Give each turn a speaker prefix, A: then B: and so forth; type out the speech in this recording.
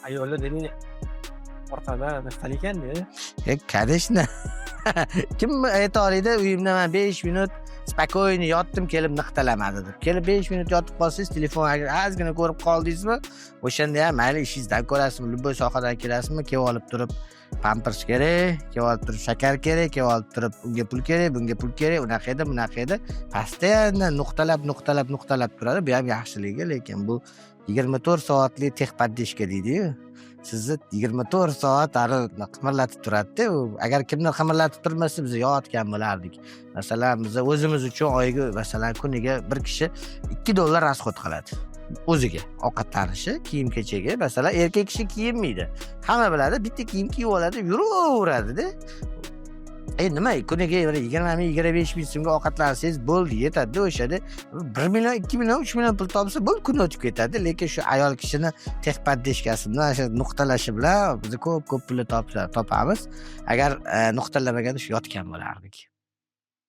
A: Ayollar deding, orqada niqtal ekanda.
B: E, конечно. Kim ayta oladi, uyimda man 5 minut спокойно yotdim, kelib niqtalamadi deb? Kelib 5 minut yotib qolsangiz, telefon agar ozgina ko'rib qoldingizmi, o'shanda ham mayli, ishingizdan ko'rasizmi, любой sohadan kelasizmi, kelib olib turib pampers kerak, kelib olib turib shakar kerak, kelib olib turib unga pul kerak, bunga pul kerak, unaqa edi, bunaqa edi, постоянно nuqtalab, nuqtalab, nuqtalab turadi. Bu ham yaxshiligi, lekin bu 24 soatli техподдержка deydiyu, sizni 24 soat qimirlatib turadida u. Agar kimdir qimirlatib turmasa, biz yotgan bo'lardik. Masalan, biz o'zimiz uchun oyiga, masalan, kuniga bir kishi 2 dollar расход qiladi o'ziga, ovqatlanishi, kiyim kechagi. Masalan, erkak kishi kiyinmaydi, hamma biladi, bitta kiyim kiyib oladi, yuraveradida. E, nima, kuniga bir 20 ming, 25 ming so'mga ovqatlansangiz bo'ldi, yetadida o'shada. 1 million, 2 million, 3 million pul topsa bo'ldi, kun o'tib ketadi. Lekin shu ayol kishini техподдержка si bilan, shu nuqtalashi bilan biz ko'p ko'p pulni topamiz. Agar nuqtalamaganda, shu yotgan bo'lardik.